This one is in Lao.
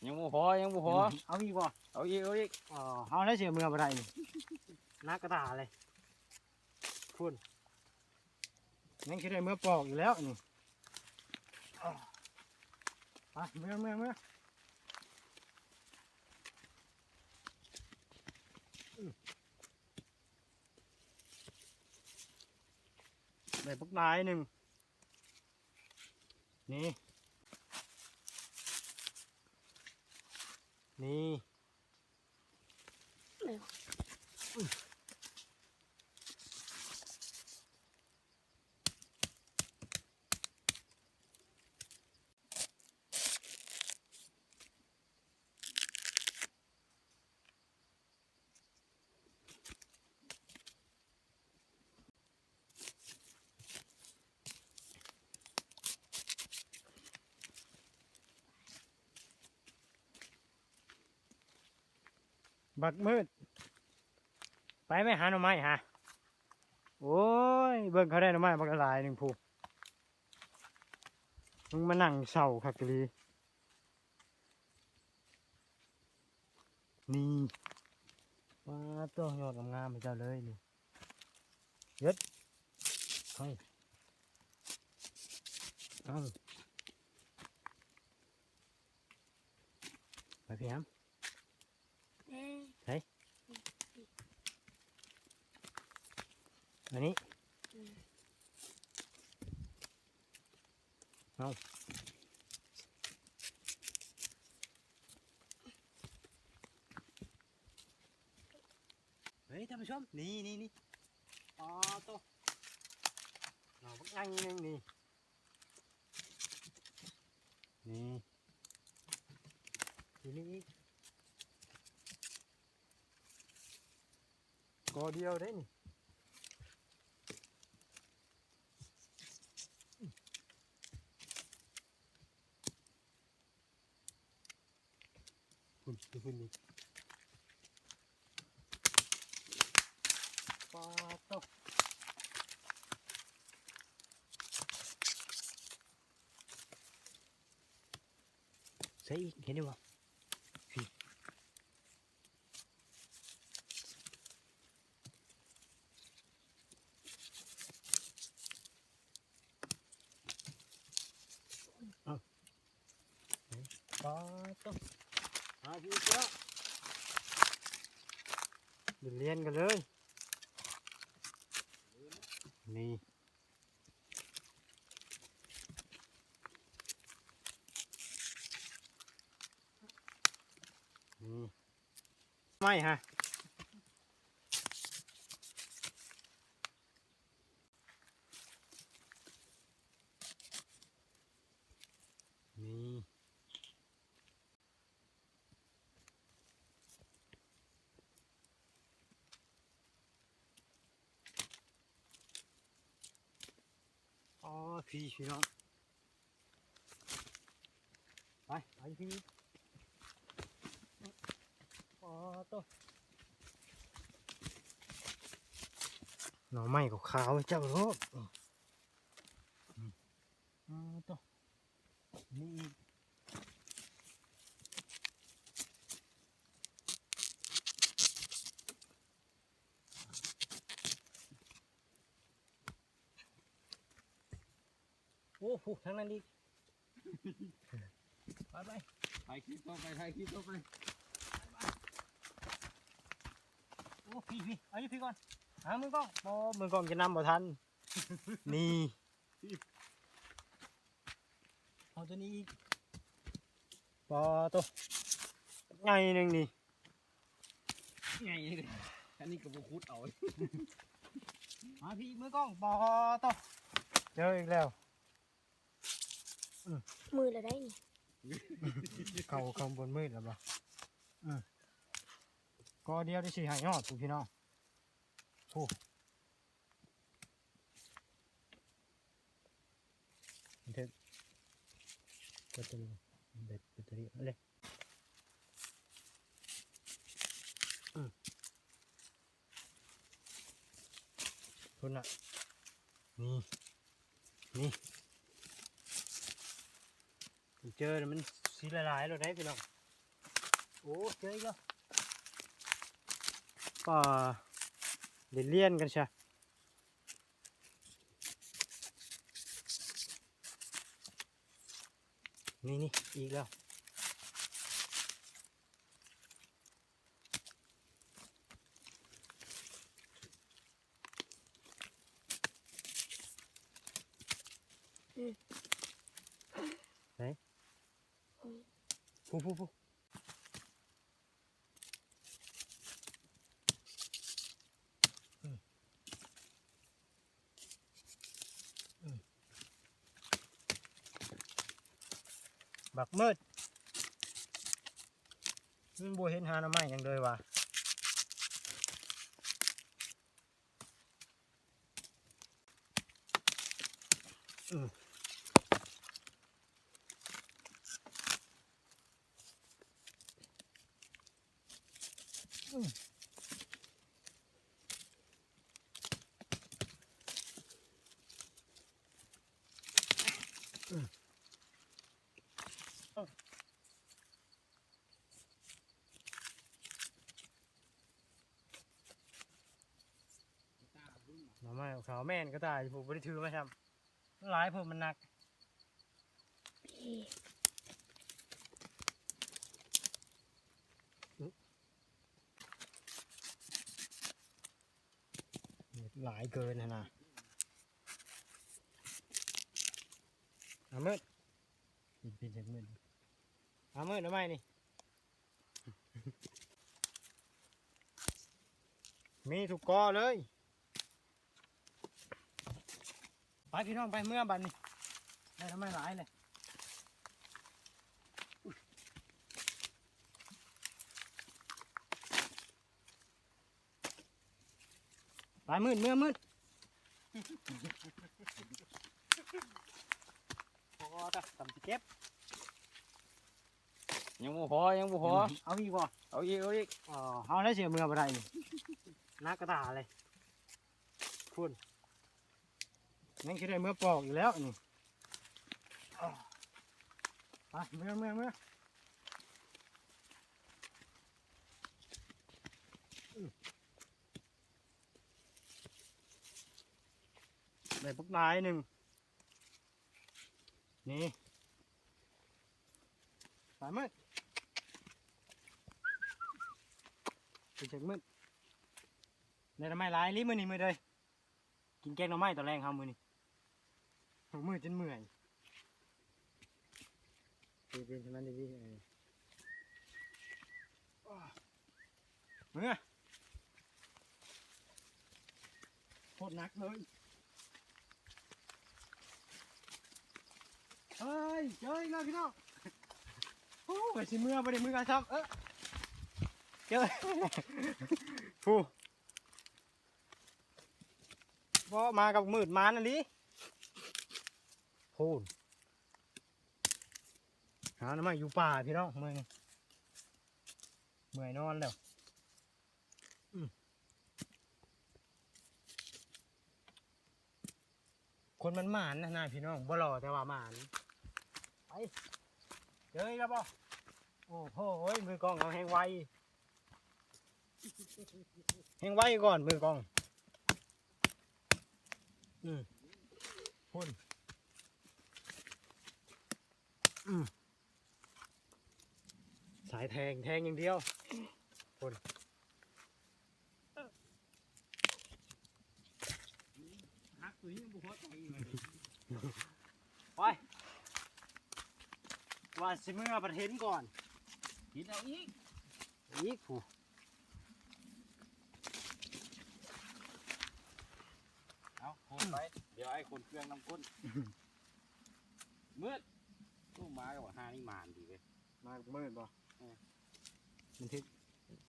ຍັງບໍ່ພໍ ຍັງບໍ່ພໍ ເອົາອີກບໍ່? ເອົາອີກ ເອົາອີກ. ອໍ ເຮົາໄດ້ເສຍເມືອບໍ່ໄດ້ນີ້ ໜັກກະຕາເລີຍ. ພຸ້ນ ຍັງຊິໄດ້ເມືອປອກອີກແລ້ວນີ້. ອໍ ໄປ ເມືອ ເມືອ ເມືອ. ໄດ້ບັກຫຼາຍໜຶ່ງ ນີ້ ນີ້. ບັກມືດ ໄປໄໝ ຫາໜໍ່ໄມ້ຫາ. ໂອ້ຍ ເບິ່ງເຂົາໄດ້ໜໍ່ໄມ້ບັກຫຼາຍໜຶ່ງພຸ້ນ. ມຶງມານັ່ງເຊົາຄັກອີ່ຫຼີ. ນີ້ ປາດໂທ້ ຍອດງາມໆໃຫ້ເຈົ້າເລີຍນີ້. ເຮັດ ເອົາ ເອົາ ໄປພຽງ ເອີ ໃສ່ ອັນນີ້ ອືມ ເອົາ ເຮີ້ຍ ທ່ານຜູ້ຊົມ ນີ້ ນີ້ ນີ້ ອໍ ໂທ້ ໜໍ່ບັກໃຫຍ່ໜຶ່ງນີ້. ນີ້ ຢູ່ນີ້ອີກ ກໍດຽວເດ້ນີ້. ພຸ້ນ ຢູ່ພຸ້ນນີ້ ປາດໂທ້ ໃສ່ອີກ ເຫັນຢູ່ບໍ່? ເອົາ ປາດໂທ້ ຫາທີ່ເຈາະ ເລນກັນເລີຍ ນີ້ ນີ້ ໄມ້ຫາ ນີ້ ອໍ ພີ້ ພີ່ນ້ອງ ໄປ ໄປ ພີ້ ອໍ ໂຕ ໜໍ່ໄມ້ຂາວໆ ເຈົ້າໂລດ ອໍ ໂຕ ນີ້ອີກ ໂອ້ ທາງນັ້ນອີກ ໄປ ໄປ ຖ່າຍຄລິບຕໍ່ໄປ ຖ່າຍຄລິບຕໍ່ໄປ ໂອ້ ພີ້ ພີ້ ເອົາຢູ່ພີ້ກ່ອນ ຫາມືກ້ອງ ບໍ່ ມືກ້ອງຈະນຳບໍ່ທັນ ນີ້ ເອົາຕົວນີ້ອີກ ປາໂຕ ໃຫຍ່ໜຶ່ງນີ້ ໃຫຍ່ເດ້ ອັນນີ້ກໍບໍ່ຂຸດເອົາ ມາພີ້ ມືກ້ອງ ປາໂຕ ເຈີອີກແລ້ວ ອືມ ມືລະໄດ້ນີ້ ເຂົ້າ ເຂົ້າບົນມືດແລ້ວບໍ່ ອືມ ກໍດຽວໄດ້ຊິໃຫ້ຮອດ ຜູ້ ພີ່ນ້ອງ ຜູ້ ບັນທຶກ ແບັດເຕີຣີ ແບັດເຕີຣີ ເອົາເລີຍ ອືມ ພຸ້ນນະ ນີ້ ນີ້ ເຈີແລ້ວມັນຊິລະລາຍໂລດເດ້ ພີ່ນ້ອງ. ໂອ້ ເຈີອີກແລ້ວ ປາ ໄດ້ລຽນກັນຊະ ນີ້ໆ ອີກແລ້ວ. ໃສ ຜູ້ ຜູ້ ຜູ້ ບັກມືດ ມັນບໍ່ເຫັນຫາໜໍ່ໄມ້ຫຍັງເລີຍຫວາ. ໜໍ່ໄມ້ຂາວແມ່ນກະຕ່າຍ ຜູ້ບໍ່ໄດ້ຖືມາຊ້ຳ ມັນຫຼາຍໂພດ ມັນໜັກ. ຫຼາຍເກີນຫັ້ນນະ ເອົາມືດ ປີນ ປີນໃສ່ມືດ ເອົາມືດ ເອົາໄມ້ນີ້ ມີທຸກກໍເລີຍ. ໄປພີ່ນ້ອງ ໄປເມືອບັດນີ້ ໄດ້ໜໍ່ໄມ້ຫຼາຍເລີຍ ໄປມືດ ເມືອມືດ ພໍຕະ ກຳຊິເກັບ ຍັງບໍ່ພໍ ຍັງບໍ່ພໍ ເອົາອີກບໍ່ ເອົາອີກ ເອົາອີກ ອໍ ເຮົາໄດ້ເສຍເມືອບໍ່ໄດ້ນີ້ ໜັກກະຕ່າເລີຍ ພຸ້ນ ຍັງຊິໄດ້ເມືອປອກອີກແລ້ວນີ້ ອໍ ໄປ ເມືອ ເມືອ ເມືອ ໄດ້ບັກຫຼາຍໜຶ່ງ ນີ້ ປາມືດ ເປັນຈັກມື້ ໄດ້ໜໍ່ໄມ້ຫຼາຍອີ່ຫຼີມື້ນີ້ ມື້ເດີ ກິນແກງໜໍ່ໄມ້ຕອນແລງເຮົາມື້ນີ້ ເຮົາມື້ຈົນເມື່ອຍ ເປັນ ເປັນໃຫ້ມັນດີໆ ເອີ ເມືອ ໂຄດໜັກເລີຍ ເອີຍ ເຈີອີກແລ້ວພີ່ນ້ອງ ໂອ້ຍ ຊິເມືອບໍ່ໄດ້ເມືອຊ້ຳ ເອີ ເຈີ ຜູ້ ບໍ່ ມາກັບມືດມານອີ່ຫຼີ ໂພດ ຫາໜໍ່ໄມ້ຢູ່ປ່າພີ່ນ້ອງ ເມື່ອຍ ເມື່ອຍນອນແລ້ວ ອືມ ຄົນມັນໝານນະນາພີ່ນ້ອງ ບໍ່ຫຼໍ່ແຕ່ວ່າໝານ ໄປ ເຈີອີກແລ້ວບໍ່ ໂອ້ໂຫ ມືກ້ອງເຮົາແຮງໄວ ແຮງໄວກ່ອນມືກ້ອງ ອືມ ພຸ້ນ ອືມ ສາຍແທງ ແທງຢ່າງດຽວ ພຸ້ນ ໄປ ວ່າຊິເມືອບັດເຫັນກ່ອນ ເຫັນເອົາອີກ ອີກຜູ້ ເອົາໂຄນໄປ ດຽວອ້າຍໂຄນເຄື່ອງນຳກົ້ນ ມືດ ໂອ້ ມາກັບບັກຫ່ານີ້ໝານດີເວີຍ ມາກັບມືດບໍ່ ເອີ ມັນຖືກ